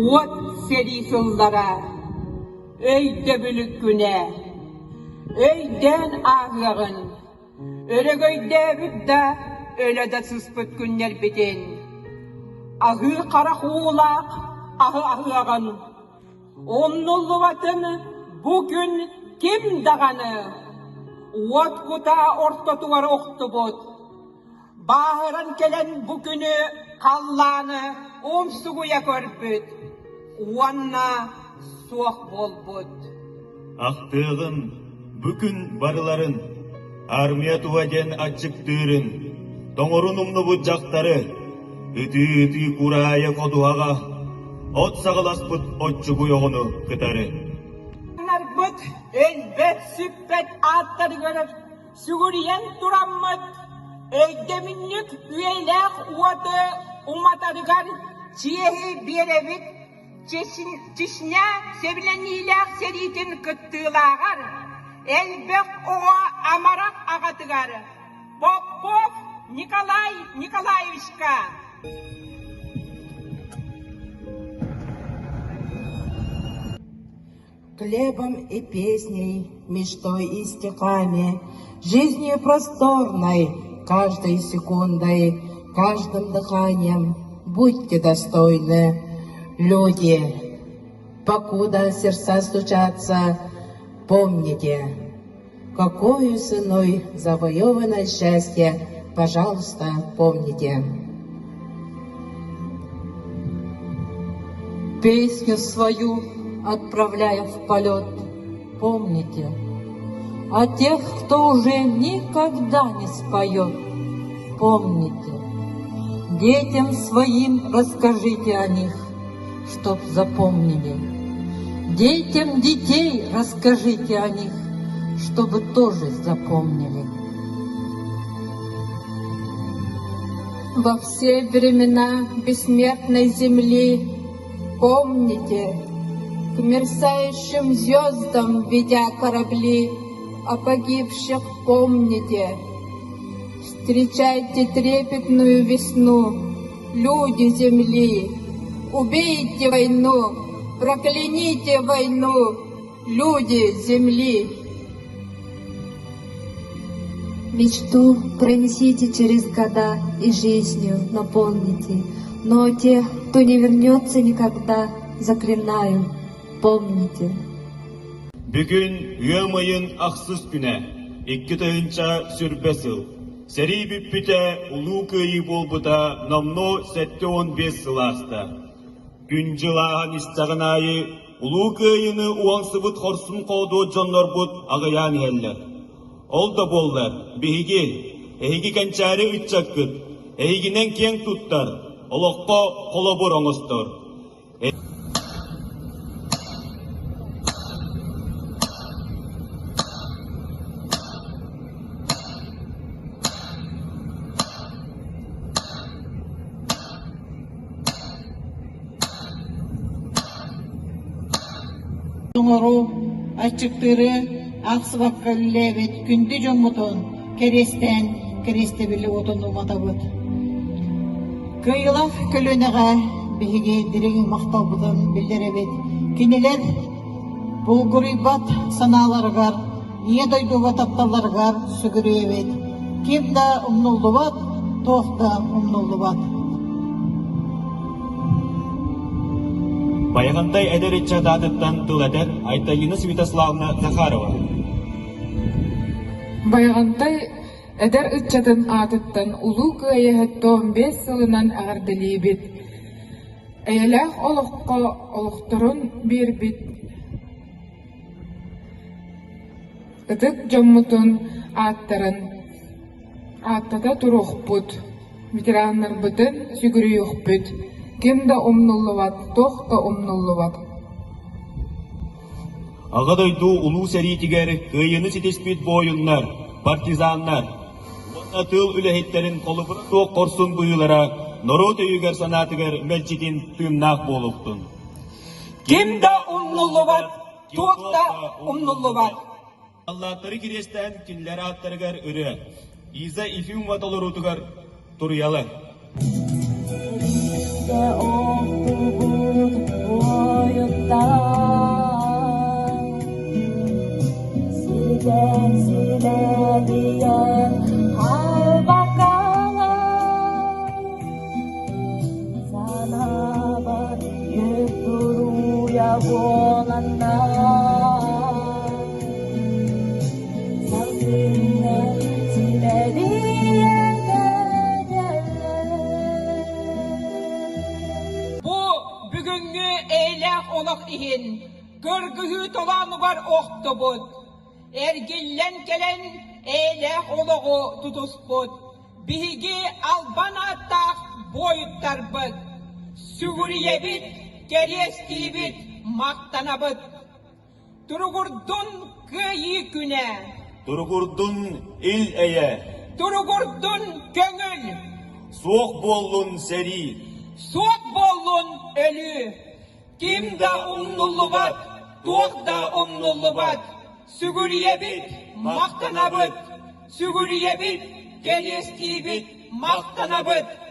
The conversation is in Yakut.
Уот сэрии сыллара, өйдөбүл күнэ, өйдөөн ааһыаҕын, өрөгөйдөөбүт да, өлө да сыспыт күннэрбитин, аһыы харах уулаах аһы аһыаҕын, умнуллубатын бу күн ким даҕаны уот кутаа ортотугар охтубут Бааһыран кэлэн бу күнү халлааны умсугуйа көрбүт уонна суох буолбут. Ахтыаҕын бу күн барыларын, армия туһа диэн аччыктыырын, тоҥорун умнубут дьахтары, ытыы-ытыы кураайа ходуһаҕа от саҕаласпыт оччугуй оҕону кытары. Нарбыт өлбөт-сүппэт ааттарыгар Сүгүрүйэн тураммыт, өйдөбүнньүк үйэлээх уоту уматарыгар чиэһи биэрэбит Чечня сэбилэниилээх сэриитин кыттыылааҕар, элбэх оҕо амарах аҕатыгар Попов Николай Николаевичка. Хлебом и песней, мечтой и стихами, Жизнью просторной, каждой секундой, Каждым дыханием будьте достойны, Люди, покуда сердца стучатся, Помните, какою ценой завоевано счастье, Пожалуйста, помните. Песню свою отправляя в полет, помните о тех, кто уже никогда не споет, помните. Детям своим расскажите о них, чтоб запомнили. Детям детей расскажите о них, чтобы тоже запомнили. Во все времена бессмертной земли помните, к мерцающим звездам ведя корабли, о погибших помните. Встречайте трепетную весну, люди земли, убейте войну, прокляните войну, люди земли. Мечту пронесите через года и жизнью наполните, но тех, кто не вернется никогда, заклинаю, помните. Бүгүн ыам ыйын ахсыс күнэ, 2000 сүрбэ сыл. Сэрии бүппүтэ, Улуу Кыайыы буолбута номнуо 75 сыл ааста. Күн-дьыл ааһан истэҕин аайы Улуу Кыайыыны уһансыбыт хорсун-хоодуот дьоннорбут аҕыйаан иһэллэр. Ол да буоллар, биһиги, эһиги кэнчээри ыччаккыт, эһигинэн киэҥ туттар, олоххо холобур оҥостор. Тоҥору, аччыктыыры аахсыбакка үлэлээбит күндү дьоммутун кэриэстээн кэриэстэбили уотун уматабыт. Кыайыылаах көлүөнэҕэ биһиги дириҥ махталбытын биллэрэбит. Кинилэр булгуруйбат санааларыгар, Ийэ дойдуга тапталларыгар сүгүрүйэбит. Ким да умнуллубат, туох да умнуллубат. Байаҕантай эдэр ыччат аатыттан тыл этэр Айталина Святославна Захарова. Байаҕантай эдэр ыччатын аатыттан Улуу Кыайыһыт 15 сылынан эҕэрдэлиибит! Эйэлээх олоххо олохторун биэрбит ытык дьоммутун ааттарын ааттата туруохпут, ветераннарбытын сүгүрүйүөхпүт, ким да умнуллубат, туох да умнуллубат. Аҕа дойду Улуу сэриитигэр кыайыыны ситиспит буойуннар, партизаннар уонна тыыл үлэһиттэрин холобура суох хорсун быһыылара норуот өйүгэр-санаатыгар мэлдьитин тыыннаах буолуохтун. Ким да умнуллубат, туох да умнуллубат. Аллааттары кириэстээн кинилэр ааттарыгар ырыа Иза Ефимова толоруутугар туруйалар. буоланнар Салгыҥҥа симэлийэ көтөллөр Бу бүгүҥҥү эйэлээх олох иһин кыргыһыы толоонугар охтубут, эргиллэн кэлэн эйэлээх олоҕу тутуспут биһиги албан ааттаах буойуттарбыт, сүгүрүйэбит, кэриэстиибит, махтанабыт. Туругурдун Кыайыы күнэ! Туругурдун ил-эйэ! Туругурдун көҥүл! Суох буоллун сэрии! Суох буоллун өлүү! Ким да умнуллубат, туох да умнуллубат! Сүгүрүйэбит, махтанабыт! Сүгүрүйэбит, кэриэстиибит, махтанабыт!